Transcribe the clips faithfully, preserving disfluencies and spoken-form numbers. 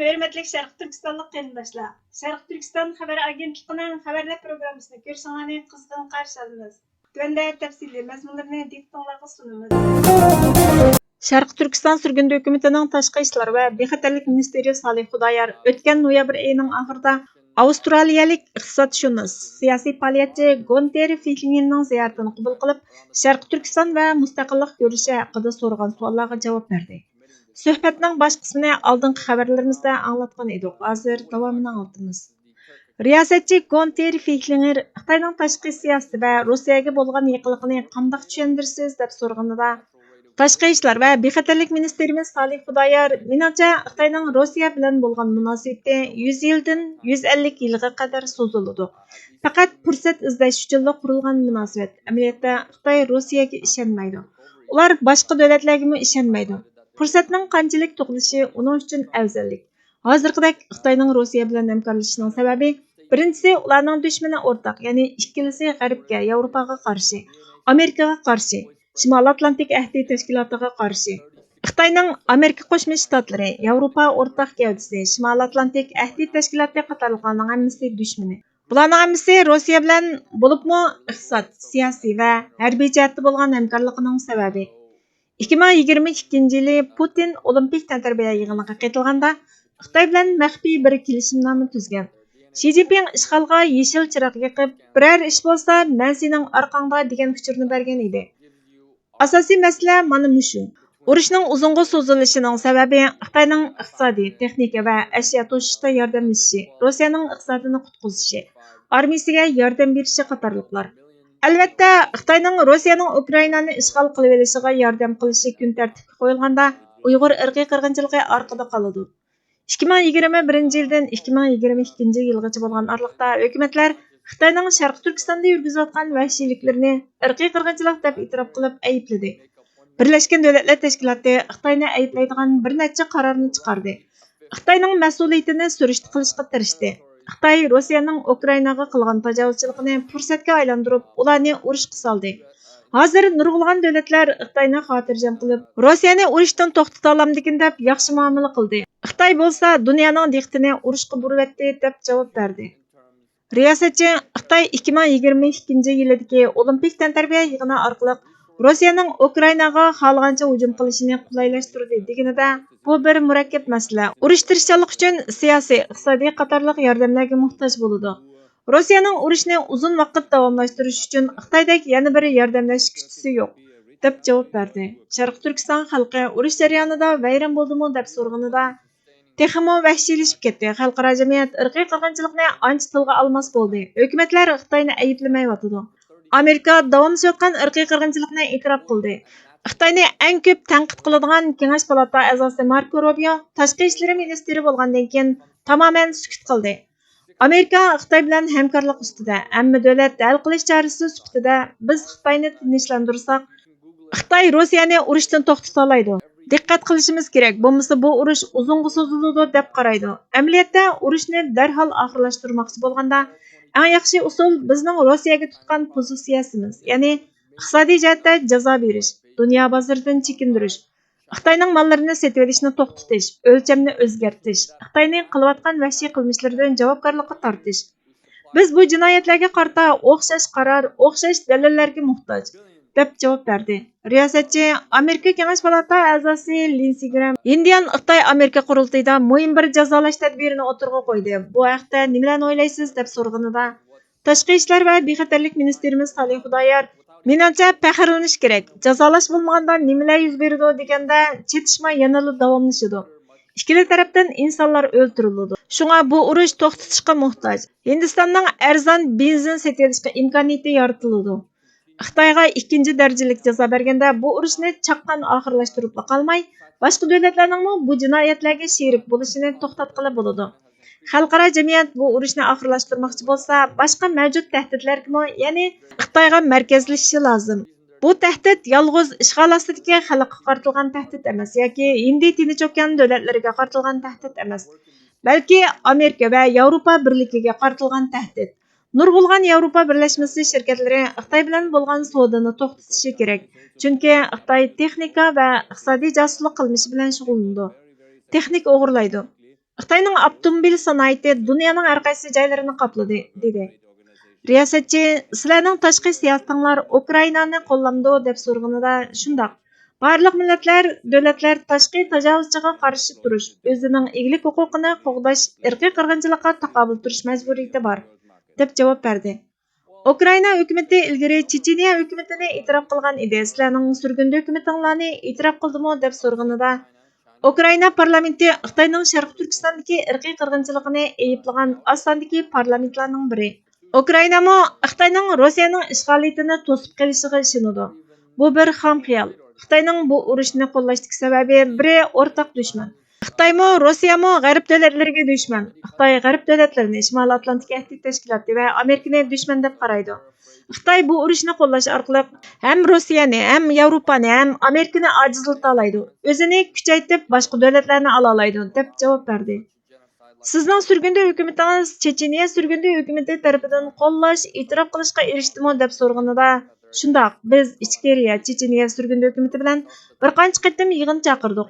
ھۆرمەتلىك شەرقىي تۈركىستانلىق قېرىنداشلار، شەرقىي تۈركىستان خەۋەر ئاگېنتلىقىنىڭ خەۋەرلەر پروگراممىسىنى كۆرۈشۈڭلارنى قىزغىن قارشى ئالىمىز. تۆۋەندە تەپسىلىي مەزمۇنلىرىنى دىققىتىڭلارغا سۇنىمىز. شەرقىي تۈركىستان سۈرگۈندە ھۆكۈمىتىنىڭ تاشقى ئىشلار ۋە بىخەتەرلىك مىنىستىرى سالىھ خۇدايار ئۆتكەن نويابىر ئېيىنىڭ ئاخىرىدا ئاۋسترالىيەلىك ئىقتىسادشۇناس، سىياسىي پائالىيەتچى گونتېر فىخلىنگېرنىڭ زىيارىتىنى قوبۇل قىلىپ، شەرقىي تۈركىستان ۋە مۇستەقىللىق كۈرىشى ھەققىدە سورىغان سوئاللارغا جاۋاب بەردى. سۆھبەتنىڭ باش قىسمىنى ئالدىنقى خەۋەرلىرىمىزدە ئاڭلاتقان ئىدۇق، ھازىر داۋامىنى ئاڭلىتىمىز. رىياسەتچى گونتېر فىخلىنگېر خىتاينىڭ تاشقى سىياسىتى ۋە روسىيەگە بولغان يېقىنلىقىنى قانداق چۈشەندۈرىسىز دەپ سورىغىنىدا، تاشقى ئىشلار ۋە بىخەتەرلىك مىنىستىرىمىز سالىھ خۇدايار، مېنىڭچە، خىتاينىڭ روسىيە بىلەن بولغان مۇناسىۋىتى يۈز يىلدىن يۈز ئەللىك يىلغا قەدەر سوزۇلىدۇ. پەقەت پۇرسەت ئىزدەش ئۈچۈنلا قۇرۇلغان مۇناسىۋەت. ئەمەلىيەتتە خىتاي روسىيەگە ئىشەنمەيدۇ. ئۇلار باشقا دۆلەتلەرگىمۇ ئىشەنمەيدۇ. پۇرسەتنىڭ قانچىلىك تۇغۇلۇشى ئۇنىڭ ئۈچۈن ئەۋزەللىك. ھازىرقىدەك خىتاينىڭ روسىيە بىلەن ھەمكارلىشىشىنىڭ سەۋەبى، بىرىنچىسى، ئۇلارنىڭ دۈشمىنى ئورتاق، يەنى ئىككىلىسى غەربكە، ياۋروپاغا قارشى، ئامېرىكىغا قارشى، شىمالىي ئاتلانتىك ئەھدى تەشكىلاتىغا قارشى. خىتاينىڭ ئامېرىكا قوشما شتاتلىرى، ياۋروپا ئورتاق گەۋدىسى، شىمالىي ئاتلانتىك ئەھدى تەشكىلاتى قاتارلىقلارنىڭ ھەممىسى دۈشمىنى. بۇلارنىڭ ھەممىسى روسىيە بىلەن، بولۇپمۇ ئىقتىساد، سىياسىي ۋە ھەربىي جەھەتتە بولغان ھەمكارلىقىنىڭ سەۋەبى. ئىككى مىڭ يىگىرمە ئىككىنچى يىلى پۇتىن ئولىمپىك تەنتەربىيە يىغىنىغا قېتىلغاندا، خىتاي بىلەن مەخپىي بىر كېلىشىمنامە تۈزگەن. شى جىنپىڭ ئىشغالغا يېشىل چىراغ يېقىپ، بىرەر ئىش بولسا، مەن سېنىڭ ئارقاڭدا دېگەن ئۇچۇرنى بەرگەن ئىدى. ئاساسىي مەسىلە مانا مۇشۇ. ئۇرۇشنىڭ ئۇزۇنغا سوزۇلۇشىنىڭ سەۋەبى خىتاينىڭ ئىقتىسادىي، تېخنىكا ۋە ئەشيا توشۇشتا ياردەملىشىشى، روسىيەنىڭ ئىقتىسادىنى قۇتقۇزۇشى، ئارمىيىسىگە ياردەم بېرىشى قاتارلىقلار. ئەلۋەتتە، خىتاينىڭ روسىيەنىڭ ئۇكرائىنانى ئىشغال قىلىۋېلىشىغا ياردەم قىلىشى كۈن تەرتىپكە قويۇلغاندا، ئۇيغۇر ئىرقىي قىرغىنچىلىقى ئارقىدا قالىدۇ. ئىككى مىڭ يىگىرمە بىرىنچى يىلدىن ئىككى مىڭ يىگىرمە ئىككىنچى يىلغىچە بولغان ئارىلىقتا ھۆكۈمەتلەر خىتاينىڭ شەرقىي تۈركىستاندا يۈرگۈزۈۋاتقان ۋەھشىيلىكلىرىنى ئىرقىي قىرغىنچىلىق دەپ ئېتىراپ قىلىپ ئەيىبلىدى. بىرلەشكەن دۆلەتلەر تەشكىلاتى خىتاينى ئەيىبلەيدىغان بىر نەچچە قارارنى چىقاردى. خىتاينىڭ مەسئۇلىيىتىنى سۈرۈشتە قىلىشقا تىرىشتى. خىتاي روسىيەنىڭ ئۇكرائىناغا قىلغان تاجاۋۇزچىلىقىنى پۇرسەتكە ئايلاندۇرۇپ، ئۇلارنى ئۇرۇشقا سالدى. ھازىر نۇرغۇنلىغان دۆلەتلەر خىتاينى خاتىرجەم قىلىپ، روسىيەنى ئۇرۇشتىن توختىتالامدىكىن دەپ ياخشى مۇئامىلە قىلدى. خىتاي بولسا دۇنيانىڭ دىققىتىنى ئۇرۇشقا بۇرىۋەتتى، دەپ جاۋاب بەردى. رىياسەتچى خىتاي ئىككى مىڭ يىگىرمە ئىككىنچى يىلىدىكى ئولىمپىك تەنتەربىيە يىغىنى ئارقىلىق روسىيەنىڭ ئۇكرائىناغا خالىغانچە ھۇجۇم قىلىشىنى قولايلاشتۇردى دېگىنىدە، بۇ بىر مۇرەككەپ مەسىلە. ئۇرۇش تىرىشچانلىق ئۈچۈن سىياسىي، ئىقتىسادىي قاتارلىق ياردەملەرگە موھتاج بولىدۇ. روسىيەنىڭ ئۇرۇشنى ئۇزۇن ۋاقىت داۋاملاشتۇرۇش ئۈچۈن خىتايدەك يەنە بىر ياردەملەش كۈچىسى يوق، دەپ جاۋاب بەردى. شەرقىي تۈركىستان خەلقى ئۇرۇش جەريانىدا ۋەيران بولدىمۇ دەپ سورىغىنىدا، تېخىمۇ ۋەھشىيلىشىپ كەتتى. خەلقئارا جەمئىيەت ئىرقىي قىرغىنچىلىقنى ئانچە تىلغا ئالماس بولدى. ھۆكۈمەتلەر خىتاينى ئەيىبلىمەيۋاتىدۇ. ئامېرىكا داۋاملىشىۋاتقان ئىرقىي قىرغىنچىلىقنى ئېتىراپ قىلدى. خىتاينى ئەڭ كۆپ تەنقىد قىلىدىغان كېڭەش پالاتا ئەزاسى ماركو روبىيو تاشقى ئىشلىرى مىنىستىرى بولغاندىن كېيىن تامامەن سۈكۈت قىلدى. ئامېرىكا خىتاي بىلەن ھەمكارلىق ئۈستىدە، ھەممە دۆلەت ھەل قىلىش چارىسى سۈپىتىدە بىز خىتاينى تىنچلاندۇرساق، خىتاي روسىيەنى ئۇرۇشتىن توختىتالايدۇ. دىققەت قىلىشىمىز كېرەك، بولمىسا بۇ ئۇرۇش ئۇزۇنغا سوزۇلىدۇ دەپ قارايدۇ. ئەمەلىيەتتە ئۇرۇشنى دەرھال ئاخىرلاشتۇرماقچى بولغاندا، ئەڭ ياخشى ئۇسۇل بىزنىڭ روسىيەگە تۇتقان پوزىتسىيەسىمىز، يەنى ئىقتىسادىي جەھەتتە جازا بېرىش، دۇنيا بازىرىدىن چېكىندۈرۈش، خىتاينىڭ ماللىرىنى سېتىۋېلىشنى توختىتىش، ئۆلچەمنى ئۆزگەرتىش، خىتاينى قىلىۋاتقان ۋەھشىي قىلمىشلىرىدىن جاۋابكارلىققا تارتىش. بىز بۇ جىنايەتلەرگە قارىتا ئوخشاش قارار، ئوخشاش دەلىللەرگە موھتاج، دەپ جاۋاب بەردى. رىياسەتچى ئامېرىكا كېڭەش پالاتا ئەزاسى لىنسى گرەم ھىندىيان خىتاي ئامېرىكا قۇرۇلتىيىدا مۇھىم بىر جازالاش تەدبىرىنى ئوتتۇرىغا قويدى. بۇ ھەقتە نېمىلەرنى ئويلايسىز؟ دەپ سورىغىنىدا، تاشقى ئىشلار ۋە بىخەتەرلىك مىنىستىرىمىز سالىھ خۇدايار، مېنىڭچە، پەخىرلىنىش كېرەك. جازالاش بولمىغاندا نېمىلەر يۈز بېرىدۇ دېگەندە، چېتىشما يەنىلا داۋاملىشىدۇ. ئىككىلا تەرەپتىن ئىنسانلار ئۆلتۈرۈلىدۇ. شۇڭا بۇ ئۇرۇش توختىتىشقا موھتاج. ھىندىستاننىڭ ئەرزان بېنزىن سېتىۋېلىشقا ئىمكانىيىتى يارىتىلىدۇ. خىتايغا ئىككىنچى دەرىجىلىك جازا بەرگەندە، بۇ ئۇرۇشنى چاققان ئاخىرلاشتۇرۇپلا قالماي، باشقا دۆلەتلەرنىڭمۇ بۇ جىنايەتلەرگە شېرىك بولۇشىنى توختاتقىلى بولىدۇ. خەلقئارا جەمئىيەت بۇ ئۇرۇشنى ئاخىرلاشتۇرماقچى بولسا، باشقا مەۋجۇت تەھدىتلەرگىمۇ، يەنى خىتايغا مەركەزلىشىشى لازىم. بۇ تەھدىت يالغۇز ئىشغال ئاستىدىكى خەلققە قارىتىلغان تەھدىت ئەمەس ياكى ھىندى تىنچ ئوكيان دۆلەتلىرىگە قارىتىلغان تەھدىت ئەمەس، بەلكى ئامېرىكا ۋە ياۋروپا بىرلىكىگە قارىتىلغان تەھدىت. نۇرغۇنلىغان ياۋروپا بىرلەشمىسى شىركەتلىرى خىتاي بىلەن بولغان سودىنى توختىتىشى كېرەك، چۈنكى خىتاي تېخنىكا ۋە ئىقتىسادىي جاسۇسلۇق قىلمىشى بىلەن شۇغۇللىنىدۇ. تېخنىكا ئوغرىلايدۇ. خىتاينىڭ ئاپتوموبىل سانائىتى دۇنيانىڭ ھەر قايسى جايلىرىنى قاپلىدى، دېدى. رىياسەتچى، سىلەرنىڭ تاشقى سىياسىتىڭلار ئۇكرائىنانى قوللامدۇ؟ دەپ سورىغىنىدا، شۇنداق، بارلىق مىللەتلەر، دۆلەتلەر تاشقى تاجاۋۇزچىغا قارشى تۇرۇش، ئۆزىنىڭ ئىگىلىك ھوقۇقىنى قوغداش، ئىرقىي قىرغىنچىلىققا تاقابىل تۇرۇش مەجبۇرىيىتى بار، دەپ جاۋاب بەردى. ئۇكرائىنا ھۆكۈمىتى ئىلگىرى چېچېنىيە ھۆكۈمىتىنى ئېتىراپ قىلغان ئىدى، سىلەرنىڭ سۈرگۈندە ھۆكۈمىتىڭلارنى ئېتىراپ قىلدىمۇ؟ دەپ سورىغىنىدا، ئۇكرائىنا پارلامېنتى خىتاينىڭ شەرقىي تۈركىستاندىكى ئىرقىي قىرغىنچىلىقىنى ئەيىبلىغان ئاز ساندىكى پارلامېنتلارنىڭ بىرى. ئۇكرائىنامۇ خىتاينىڭ روسىيەنىڭ ئىشغالىيىتىنى توسۇپ قېلىشىغا ئىشىنىدۇ. بۇ بىر خام خىيال. خىتاينىڭ بۇ ئۇرۇشنى قوللاشتىكى سەۋەبى بىرى ئورتاق دۈشمەن. خىتايمۇ، روسىيەمۇ غەرب دۆلەتلىرىگە دۈشمەن. خىتاي غەرب دۆلەتلىرىنى، شىمالىي ئاتلانتىك ئەھدى تەشكىلاتى ۋە ئامېرىكىنى دۈشمەن دەپ قارايدۇ. خىتاي بۇ ئۇرۇشنى قوللاش ئارقىلىق ھەم روسىيەنى، ھەم ياۋروپانى، ھەم ئامېرىكىنى ئاجىزلىتالايدۇ. ئۆزىنى كۈچەيتىپ، باشقا دۆلەتلەرنى ئالالايدۇ، دەپ جاۋاب بەردى. سىزنىڭ سۈرگۈندە ھۆكۈمىتىڭىز چېچېنىيە سۈرگۈندە ھۆكۈمىتى تەرىپىدىن قوللاش، ئېتىراپ قىلىشقا ئېرىشتىمۇ؟ دەپ سورىغىنىدا، شۇنداق، بىز ئىچكىرىيە چېچېنىيە سۈرگۈندە ھۆكۈمىتى بىلەن بىر قانچە قېتىم يىغىن چاقىردۇق.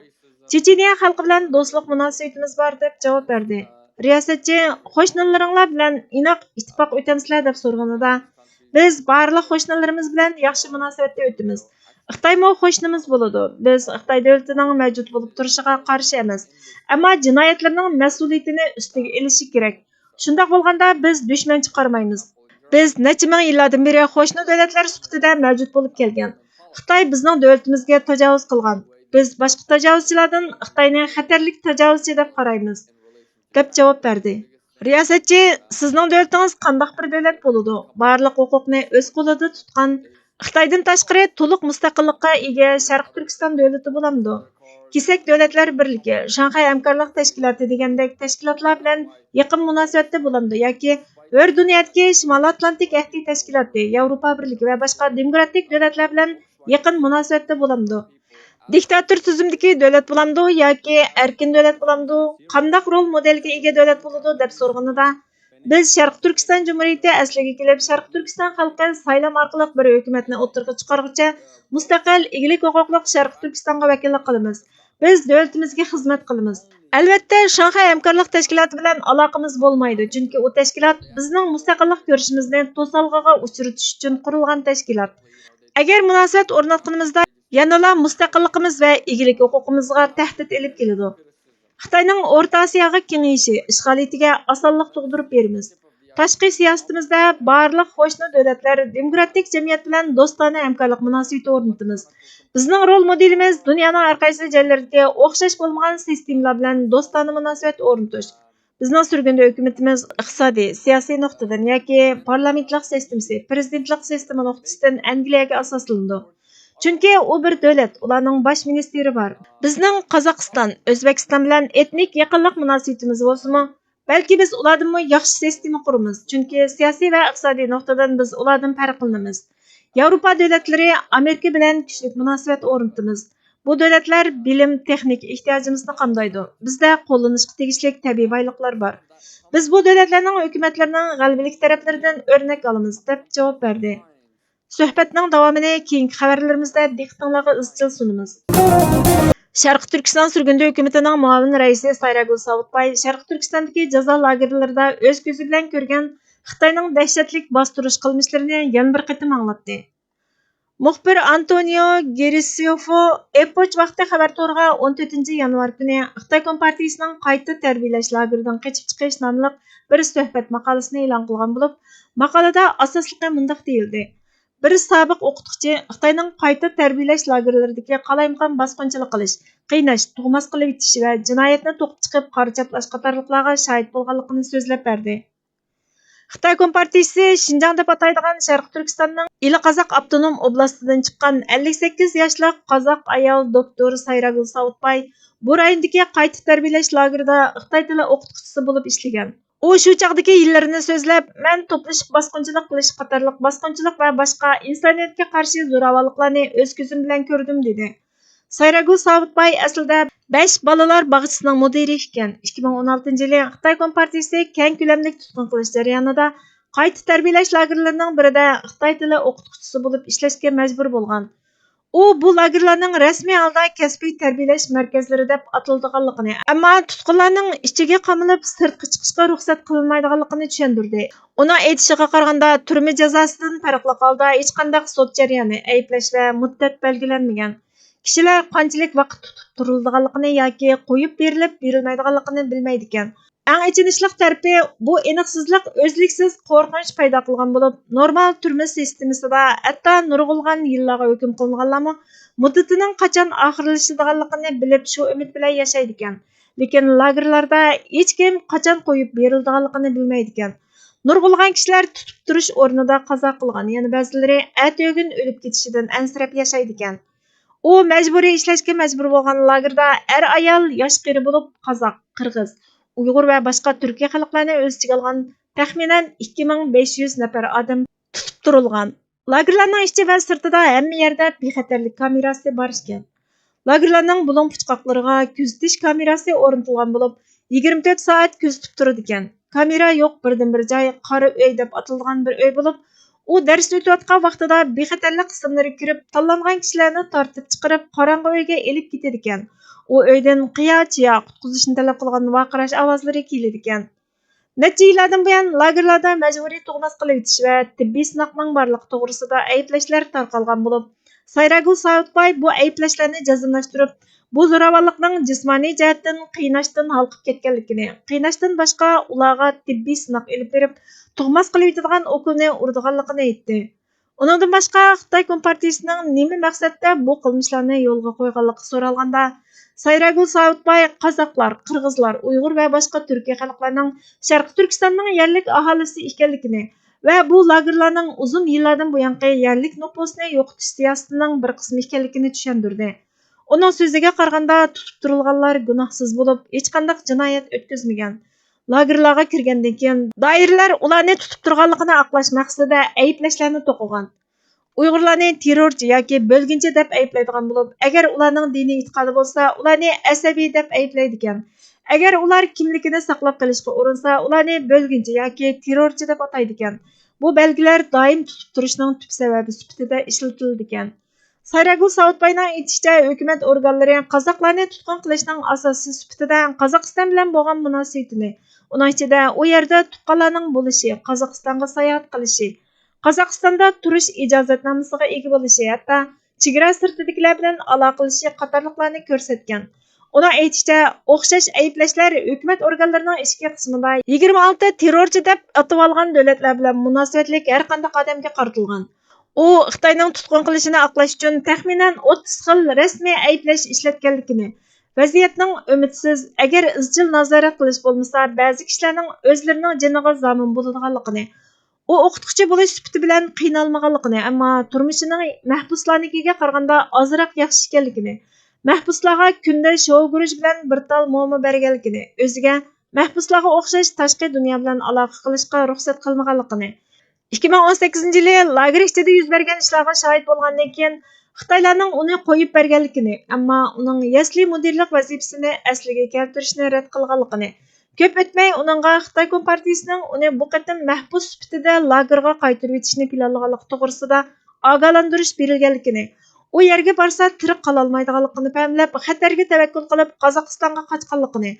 چېچېنىيە خەلقى بىلەن دوستلۇق مۇناسىۋىتىمىز بار، دەپ جاۋاب بەردى. رىياسەتچى، قوشنىلىرىڭلار بىلەن ئىناق ئىتتىپاق ئۆتەمسىلەر؟ دەپ سورىغىنىدا، بىز بارلىق قوشنىلىرىمىز بىلەن ياخشى مۇناسىۋەتتە ئۆتىمىز. خىتايمۇ قوشنىمىز بولىدۇ. بىز خىتاي دۆلىتىنىڭ مەۋجۇت بولۇپ تۇرۇشىغا قارشى ئەمەس. ئەمما جىنايەتلىرىنىڭ مەسئۇلىيىتىنى ئۈستىگە ئېلىشى كېرەك. شۇنداق بولغاندا بىز دۈشمەن چىقارمايمىز. بىز نەچچە مىڭ يىللاردىن بېرى قوشنا دۆلەتلەر سۈپىتىدە مەۋجۇت بولۇپ كەلگەن. خىتاي بىزنىڭ دۆلىتىمىزگە تاجاۋۇز قىلغان. بىز باشقا تاجاۋۇزچىلاردىن خىتاينى خەتەرلىك تاجاۋۇزچى دەپ قارايمىز، دەپ جاۋاب بەردى. رىياسەتچى، سىزنىڭ دۆلىتىڭىز قانداق بىر دۆلەت بولىدۇ؟ بارلىق ھوقۇقنى ئۆز قولىدا تۇتقان، خىتايدىن تاشقىرى تولۇق مۇستەقىللىققا ئىگە شەرقىي تۈركىستان دۆلىتى بولامدۇ؟ كېسەك دۆلەتلەر بىرلىكى، شاڭخەي ھەمكارلىق تەشكىلاتى دېگەندەك تەشكىلاتلار بىلەن يېقىن مۇناسىۋەتتە بولامدۇ ياكى ھۆر دۇنيادىكى شىمالىي ئاتلانتىك ئەھدى تەشكىلاتى، ياۋروپا بىرلىكى ۋە باشقا دېموكراتىك دۆلەتلەر بىلەن يېقىن مۇناسىۋەتتە بولامدۇ؟ دىكتاتور تۈزۈمدىكى دۆلەت بولامدۇ ياكى ئەركىن دۆلەت بولامدۇ؟ قانداق رول مودېلىگە ئىگە دۆلەت بولىدۇ؟ دەپ سورىغىنىدا، بىز شەرقىي تۈركىستان جۇمھۇرىيىتى ئەسلىگە كېلىپ، شەرقىي تۈركىستان خەلقى سايلام ئارقىلىق بىر ھۆكۈمەتنى ئوتتۇرىغا چىقارغۇچە مۇستەقىل، ئىگىلىك ھوقۇقلۇق شەرقىي تۈركىستانغا ۋەكىللىك قىلىمىز. بىز دۆلىتىمىزگە خىزمەت قىلىمىز. ئەلۋەتتە، شاڭخەي ھەمكارلىق تەشكىلاتى بىلەن ئالاقىمىز بولمايدۇ، چۈنكى ئۇ تەشكىلات بىزنىڭ مۇستەقىللىق كۈرىشىمىزنى توسالغۇغا ئۇچرىتىش ئۈچۈن قۇرۇلغان تەشكىلات. ئەگەر مۇناسىۋەت ئورناتقىنىمىزدا، يەنىلا مۇستەقىللىقىمىز ۋە ئىگىلىك ھوقۇقىمىزغا تەھدىت ئېلىپ كېلىدۇ. خىتاينىڭ ئورتا ئاسىياغا كېڭىيىشى ئىشغالىيىتىگە ئاسانلىق تۇغدۇرۇپ بېرىمىز. تاشقى سىياسىتىمىزدە بارلىق قوشنا دۆلەتلەر دېموكراتىك جەمئىيەت بىلەن دوستانە ھەمكارلىق مۇناسىۋىتى ئورنىتىمىز. بىزنىڭ رول مودېلىمىز دۇنيانىڭ ھەر قايسى جايلىرىدىكى ئوخشاش بولمىغان سىستېمىلار بىلەن دوستانە مۇناسىۋەت ئورنىتىش. بىزنىڭ سۈرگۈندە ھۆكۈمىتىمىز ئىقتىسادىي، سىياسىي نۇقتىدىن ياكى پارلامېنتلىق سىستېمىسى، پىرېزىدېنتلىق سىستېما نۇقتىسىدىن ئەنگلىيەگە ئاساسلىنىدۇ. چۈنكى ئۇ بىر دۆلەت، ئۇلارنىڭ باش مىنىستىرى بار. بىزنىڭ قازاقىستان، ئۆزبېكىستان بىلەن ئېتنىك يېقىنلىق مۇناسىۋىتىمىز بولسىمۇ، بەلكى بىز ئۇلاردىنمۇ ياخشى سىستېما قۇرىمىز، چۈنكى سىياسىي ۋە ئىقتىسادىي نۇقتىدىن بىز ئۇلاردىن پەرقلىنىمىز. ياۋروپا دۆلەتلىرى ئامېرىكا بىلەن كۈچلۈك مۇناسىۋەت ئورنىتىمىز. بۇ دۆلەتلەر بىلىم، تېخنىكا ئېھتىياجىمىزنى قامدايدۇ. بىزدە قوللىنىشقا تېگىشلىك تەبىئىي بايلىقلار بار. بىز بۇ دۆلەتلەرنىڭ ھۆكۈمەتلىرىنىڭ غەلىبىلىك تەرەپلىرىدىن ئۆرنەك ئالىمىز، دەپ جاۋاب بەردى. سۆھبەتنىڭ داۋامىنى كېيىنكى خەۋەرلىرىمىزدە دىققىتىڭلارغا ئىزچىل سۇنىمىز. شەرقىي تۈركىستان سۈرگۈندە ھۆكۈمىتىنىڭ مۇئاۋىن رەئىسى سايراگۈل ساۋۇتباي شەرقىي تۈركىستاندىكى جازا لاگېرلىرىدا ئۆز كۆزى بىلەن كۆرگەن خىتاينىڭ دەھشەتلىك باستۇرۇش قىلمىشلىرىنى يەنە بىر قېتىم ئاڭلاتتى. مۇخبىر ئانتونىيو گېرسىيوفو ئېپوچ ۋاقتى خەۋەر تورىغا ئون تۆتىنچى يانۋار كۈنى خىتاي كومپارتىيىسىنىڭ قايتا تەربىيەلەش لاگېرىدىن قېچىپ چىقىش ناملىق بىر سۆھبەت ماقالىسىنى ئېلان قىلغان بولۇپ، ماقالىدە ئاساسلىقى مۇنداق دېيىلدى: بىر سابىق ئوقۇتقۇچى خىتاينىڭ قايتا تەربىيەلەش لاگېرلىرىدىكى قالايمىقان باسقۇنچىلىق قىلىش، قىيناش، تۇغماس قىلىۋېتىش ۋە جىنايەتنى توقۇپ چىقىپ قارا چاپلاش قاتارلىقلارغا شاھىت بولغانلىقىنى سۆزلەپ بەردى. خىتاي كومپارتىيىسى شىنجاڭ دەپ ئاتايدىغان شەرقىي تۈركىستاننىڭ ئىلى قازاق ئاپتونوم ئوبلاستىدىن چىققان ئەللىك سەككىز ياشلىق قازاق ئايال دوكتور سايراگۈل ساۋۇتباي بۇ رايوندىكى قايتا تەربىيەلەش لاگېرىدا خىتاي تىلى ئوقۇتقۇچىسى بولۇپ ئىشلىگەن. ئۇ شۇ چاغدىكى يىللىرىنى سۆزلەپ، مەن توپلىشىپ باسقۇنچىلىق قىلىش قاتارلىق باسقۇنچىلىق ۋە باشقا ئىنسانىيەتكە قارشى زوراۋانلىقلارنى ئۆز كۆزۈم بىلەن كۆردۈم، دېدى. سايراگۈل ساۋۇتباي ئەسلىدە بەش بالىلار باغچىسىنىڭ مۇدىرى ئىكەن. ئىككى مىڭ ئون ئالتىنچى يىلى خىتاي كومپارتىيىسى كەڭ كۆلەملىك تۇتقۇن قىلىش جەريانىدا قايتا تەربىيەلەش لاگېرلىرىنىڭ بىرىدە خىتاي تىلى ئوقۇتقۇچىسى بولۇپ ئىشلەشكە مەجبۇر بولغان. ئۇ بۇ لاگېرلارنىڭ رەسمىي ھالدا كەسپىي تەربىيەلەش مەركەزلىرى دەپ ئاتىلىدىغانلىقىنى، ئەمما تۇتقۇنلارنىڭ ئىچىگە قامىلىپ سىرتقا چىقىشقا رۇخسەت قىلىنمايدىغانلىقىنى چۈشەندۈردى. ئۇنىڭ ئېيتىشىغا قارىغاندا، تۈرمە جازاسىدىن پەرقلىق ھالدا ھېچقانداق سوت جەريانى، ئەيىبلەش ۋە مۇددەت بەلگىلەنمىگەن. كىشىلەر قانچىلىك ۋاقىت تۇتۇپ تۇرۇلىدىغانلىقىنى ياكى قويۇپ بېرىلىپ بېرىلمەيدىغانلىقىنى بىلمەيدىكەن. ئەڭ ئېچىنىشلىق تەرىپى، بۇ ئېنىقسىزلىق ئۈزلۈكسىز قورقۇنچ پەيدا قىلغان بولۇپ، نورمال تۈرمە سىستېمىسىدا ھەتتا نۇرغۇنلىغان يىللارغا ھۆكۈم قىلىنغانلارمۇ مۇددىتىنىڭ قاچان ئاخىرلىشىدىغانلىقىنى بىلىپ، شۇ ئۈمىد بىلەن ياشايدىكەن. لېكىن لاگېرلاردا ھېچكىم قاچان قويۇپ بېرىلىدىغانلىقىنى بىلمەيدىكەن. نۇرغۇنلىغان كىشىلەر تۇتۇپ تۇرۇش ئورنىدا قازا قىلغان، يەنە بەزىلىرى ئەتىگۈن ئۆلۈپ كېتىشىدىن ئەنسىرەپ ياشايدىكەن. ئۇ مەجبۇرىي ئىشلەشكە مەجبۇر بولغان لاگېردا ئەر-ئايال، ياش-قېرى بولۇپ، قازاق، قىرغىز، ئۇيغۇر ۋە باشقا تۈركىي خەلقلەرنى ئۆز ئىچىگە ئالغان تەخمىنەن ئىككى مىڭ بەش يۈز نەپەر ئادەم تۇتۇپ تۇرۇلغان. لاگېرلارنىڭ ئىچى ۋە سىرتىدا ھەممە يەردە بىخەتەرلىك كامېراسى بار ئىكەن. لاگېرلارنىڭ بۇلۇڭ پۇچقاقلىرىغا كۆزىتىش كامېراسى ئورنىتىلغان بولۇپ، يىگىرمە تۆت سائەت كۆزىتىپ تۇرىدىكەن. كامېرا يوق بىردىنبىر جاي قارا ئۆي دەپ ئاتىلىدىغان بىر ئۆي بولۇپ، ئۇ دەرس ئۆتۈۋاتقان ۋاقتىدا بىخەتەرلىك قىسىملىرىغا كىرىپ، تاللانغان كىشىلەرنى تارتىپ چىقىرىپ، قاراڭغۇ ئۆيگە ئېلىپ كېتىدىكەن. ئۇ ئۆيدىن قىيا-چىيا قۇتقۇزۇشنى تەلەپ قىلغان ۋارقىراش ئاۋازلىرى كېلىدىكەن. نەچچە يىللاردىن بۇيان، لاگېرلاردا مەجبۇرىي تۇغماس قىلىۋېتىش ۋە تېببىي سىناقنىڭ بارلىقى توغرىسىدا ئەيىبلەشلەر تارقالغان بولۇپ، سايراگۈل ساۋۇتباي بۇ ئەيىبلەشلەرنى جەزملەشتۈرۈپ، بۇ زوراۋانلىقنىڭ جىسمانىي جەھەتتىن قىيناشتىن ھالقىپ كەتكەنلىكىنى، قىيناشتىن باشقا ئۇلارغا تېببىي سىناق ئېلىپ بېرىپ، تۇغماس قىلىۋېتىدىغان ئوكۇلنى ئۇرىدىغانلىقىنى ئېيتتى. ئۇنىڭدىن باشقا، خىتاي كومپارتىيىسىنىڭ نېمە مەقسەتتە بۇ قىلمىشلارنى يولغا قويغانلىقى سورالغاندا، سايراگۈل ساۋۇتباي قازاقلار، قىرغىزلار، ئۇيغۇر ۋە باشقا تۈركىي خەلقلەرنىڭ شەرقىي تۈركىستاننىڭ يەرلىك ئاھالىسى ئىكەنلىكىنى ۋە بۇ لاگېرلارنىڭ ئۇزۇن يىللاردىن بۇيانقى يەرلىك نوپۇسنى يوقىتىش سىياسىتىنىڭ بىر قىسمى ئىكەنلىكىنى چۈشەندۈردى. ئۇنىڭ سۆزىگە قارىغاندا، تۇتۇپ تۇرۇلغانلار گۇناھسىز بولۇپ، ھېچقانداق جىنايەت ئۆتكۈزمىگەن. لاگېرلارغا كىرگەندىن كېيىن، دائىرىلەر ئۇلارنى تۇتۇپ تۇرغانلىقىنى ئاقلاش مەقسىتىدە ئەيىبلەشلەرنى توقۇغان. ئۇيغۇرلارنى تېررورچى ياكى بۆلگۈنچى دەپ ئەيىبلەيدىغان بولۇپ، ئەگەر ئۇلارنىڭ دىنىي ئېتىقادى بولسا، ئۇلارنى ئەسەبىي دەپ ئەيىبلەيدىكەن. ئەگەر ئۇلار كىملىكىنى ساقلاپ قېلىشقا ئۇرۇنسا، ئۇلارنى بۆلگۈنچى ياكى تېررورچى دەپ ئاتايدىكەن. بۇ بەلگىلەر دائىم تۇتۇپ تۇرۇشنىڭ تۈپ سەۋەبى سۈپىتىدە ئىشلىتىلىدىكەن. سايراگۈل ساۋۇتباينىڭ ئېيتىشىچە، ھۆكۈمەت ئورگانلىرى قازاقلارنى تۇتقۇن قىلىشنىڭ ئاساسىي سۈپىتىدە قازاقىستان بىلەن بولغان مۇناسىۋىتىنى، ئۇنىڭ ئىچىدە ئۇ يەردە تۇغقانلارنىڭ بولۇشى، قازاقىستانغا ساياھەت قىلىشى، قازاقىستاندا تۇرۇش ئىجازەتنامىسىغا ئىگە بولۇشى، ھەتتا چېگرا سىرتىدىكىلەر بىلەن ئالاقىلىشىشى قاتارلىقلارنى كۆرسەتكەن. ئۇنىڭ ئېيتىشىچە، ئوخشاش ئەيىبلەشلەر ھۆكۈمەت ئورگانلىرىنىڭ ئىچكى قىسمىدا يىگىرمە ئالتە تېررورچى دەپ ئاتىۋالغان دۆلەتلەر بىلەن مۇناسىۋەتلىك ھەر قانداق ئادەمگە قارىتىلغان. ئۇ خىتاينىڭ تۇتقۇن قىلىشىنى ئاقلاش ئۈچۈن تەخمىنەن ئوتتۇز خىل رەسمىي ئەيىبلەش ئىشلەتكەنلىكىنى، ۋەزىيەتنىڭ ئۈمىدسىز، ئەگەر ئىزچىل نازارەت قىلىش بولمىسا، بەزى كىشىلەرنىڭ ئۆزلىرىنىڭ جېنىغا زامىن بولىدىغانلىقىنى، ئۇ ئوقۇتقۇچى بولۇش سۈپىتى بىلەن قىينالمىغانلىقىنى، ئەمما تۇرمۇشىنىڭ مەھبۇسلارنىڭكىگە قارىغاندا ئازراق ياخشى ئىكەنلىكىنى، مەھبۇسلارغا كۈندە شوۋا گۈرۈچ بىلەن بىر تال موما بەرگەنلىكىنى، ئۆزىگە مەھبۇسلارغا ئوخشاش تاشقى دۇنيا بىلەن ئالاقە قىلىشقا رۇخسەت قىلمىغانلىقىنى، ئىككى مىڭ ئون سەككىزىنچى يىلى لاگېر ئىچىدە يۈز بەرگەن ئىشلارغا شاھىت بولغاندىن كېيىن، خىتايلارنىڭ ئۇنى قويۇپ بەرگەنلىكىنى، ئەمما ئۇنىڭ يەسلى مۇدىرلىق ۋەزىپىسىنى ئەسلىگە كەلتۈرۈشنى رەت قىلغانلىقىنى، كۆپ ئۆتمەي ئۇنىڭغا خىتاي كومپارتىيىسىنىڭ ئۇنى بۇ قېتىم مەھبۇس سۈپىتىدە لاگېرغا قايتۇرۇۋېتىشنى پىلانلىغانلىقى توغرىسىدا ئاگاھلاندۇرۇش بېرىلگەنلىكىنى، ئۇ يەرگە بارسا تىرىق قالالمايدىغانلىقىنى پەملەپ، خەتەرگە تەۋەككۈل قىلىپ، قازاقىستانغا قاچقانلىقىنى،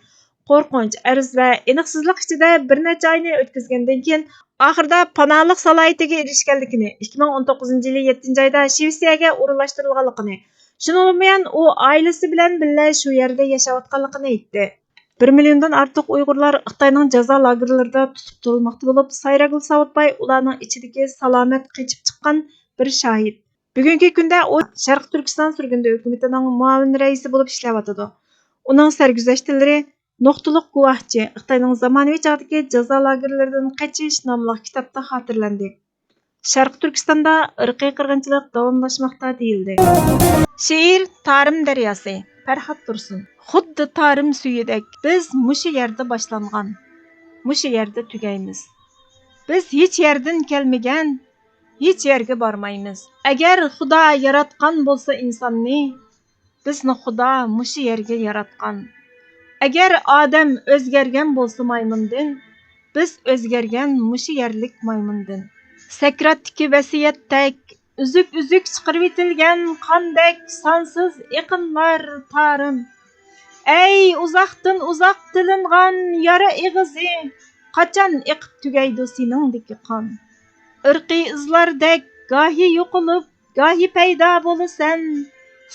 قورقۇنچ، ئەرز ۋە ئېنىقسىزلىق ئىچىدە بىر نەچچە ئاينى ئۆتكۈزگەندىن كېيىن، ئاخىرىدا پاناھلىق سالاھىيىتىگە ئېرىشكەنلىكىنى، ئىككى مىڭ ئون توققۇزىنچى يىلى يەتتىنچى ئايدا شىۋېتسىيەگە ئورۇنلاشتۇرۇلغانلىقىنى، شۇنىڭ بىلەن ئۇ ئائىلىسى بىلەن بىللە شۇ يەردە ياشاۋاتقانلىقىنى ئېيتتى. بىر مىليوندىن ئارتۇق ئۇيغۇرلار خىتاينىڭ جازا لاگېرلىرىدا تۇتۇپ تۇرۇلماقتا بولۇپ، سايراگۈل ساۋۇتباي ئۇلارنىڭ ئىچىدىكى سالامەت قېچىپ چىققان بىر شاھىت. بۈگۈنكى كۈندە ئۇ شەرقىي تۈركىستان سۈرگۈندە ھۆكۈمىتىنىڭ مۇئاۋىن رەئىسى بولۇپ ئىشلەۋاتىدۇ. ئۇنىڭ سەرگۈزەشتلىرى نۇقتىلىق گۇۋاھچى، خىتاينىڭ زامانىۋى چاغدىكى جازا لاگېرلىرىدىن قېچىش ناملىق كىتابتا خاتىرىلەندى. شەرقىي تۈركىستاندا ئىرقىي قىرغىنچىلىق داۋاملاشماقتا دېيىلدى. شېئىر تارىم دەرياسى، پەرھات تۇرسۇن. خۇددى تارىم سۈيىدەك بىز مۇشۇ يەردە باشلانغان، مۇشۇ يەردە تۈگەيمىز. بىز ھېچ يەردىن كەلمىگەن، ھېچ يەرگە بارمايمىز. ئەگەر خۇدا ياراتقان بولسا ئىنساننى، بىزنى خۇدا مۇشۇ يەرگە ياراتقان. ئەگەر ئادەم ئۆزگەرگەن بولسا مايمۇندىن، بىز ئۆزگەرگەن مۇشۇ يەرلىك مايمۇندىن. سەكراتتىكى ۋەسىيەتتەك ئۈزۈك-ئۈزۈك چىقىرىۋېتىلگەن قاندەك سانسىز ئېقىنلار تارىم. ئەي، ئۇزاقتىن ئۇزاق تىلىنغان يارا ئېغىزى، قاچان ئېقىپ تۈگەيدۇ سېنىڭدىكى قان؟ ئىرقىي ئىزلاردەك گاھى يوقىلىپ، گاھى پەيدا بولىسەن.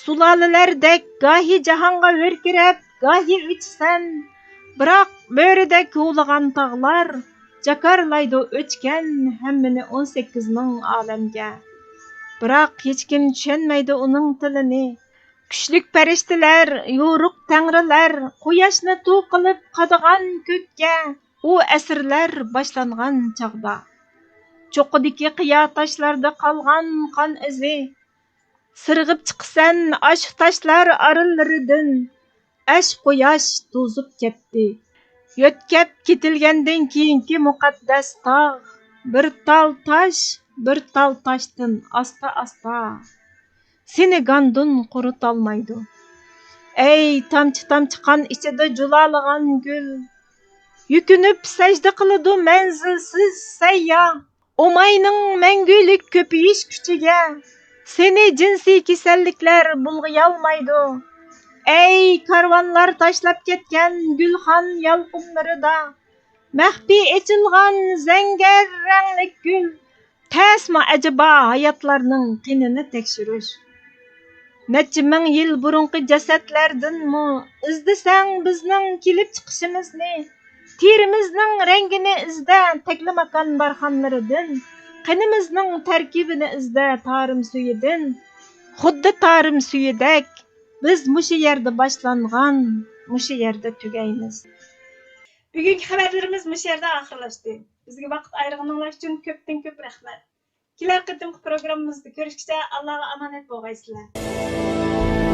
سۇلالىلەردەك گاھى جاھانغا ھۆركىرەپ، گاھى ئۆچىسەن. بىراق بۆرىدەك ھۇۋلىغان تاغلار جاكارلايدۇ ئۆچكەن ھەممىنى ئون سەككىز مىڭ ئالەمگە. بىراق ھېچكىم چۈشەنمەيدۇ ئۇنىڭ تىلىنى. كۈچلۈك پەرىشتىلەر، يورۇق تەڭرىلەر، قۇياشنى تۇغ قىلىپ قادىغان كۆككە، ئۇ ئەسىرلەر باشلانغان چاغدا. چوققىدىكى قىيا تاشلاردا قالغان قان ئىزى. سىرغىپ چىقىسەن ئاشۇ تاشلار ئارىلىرىدىن. ئەش قۇياش توزۇپ كەتتى. يۆتكەپ كېتىلگەندىن كېيىنكى مۇقەددەس تاغ، بىر تال تاش، بىر تال تاشتىن ئاستا-ئاستا. سېنى گاندۇن قۇرۇتالمايدۇ. ئەي، تامچە-تامچە قان ئىچىدە جۇلالىغان گۈل! يۈكۈنۈپ سەجدە قىلىدۇ مەنزىلسىز سەيياھ. ئوماينىڭ مەڭگۈلۈك كۆپىيىش كۈچىگە سېنى جىنسىي كېسەللىكلەر بۇلغىيالمايدۇ. ئەي، كارۋانلار تاشلاپ كەتكەن گۈلخان يالقۇنلىرىدا مەخپىي ئېچىلغان زەڭگەر رەڭلىك گۈل، تەسمۇ ئەجەبا ھاياتلارنىڭ قېنىنى تەكشۈرۈش؟ نەچچە مىڭ يىل بۇرۇنقى جەسەتلەردىنمۇ ئىزدىسەڭ بىزنىڭ كېلىپ چىقىشىمىزنى، تېرىمىزنىڭ رەڭگىنى ئىزدە تەكلىماكان بارخانلىرىدىن، قېنىمىزنىڭ تەركىبىنى ئىزدە تارىم سۈيىدىن. خۇددى تارىم سۈيىدەك، بىز مۇشۇ يەردە باشلانغان، مۇشۇ يەردە تۈگەيمىز. بۈگۈنكى خەۋەرلىرىمىز مۇشۇ يەردە ئاخىرلاشتى. بىزگە ۋاقىت ئايرىغىنىڭلار ئۈچۈن كۆپتىن كۆپ رەھمەت. كېلەر قېتىمقى پروگراممىمىزدا كۆرۈشكىچە ئاللاغا ئامانەت بولغايسىلەر.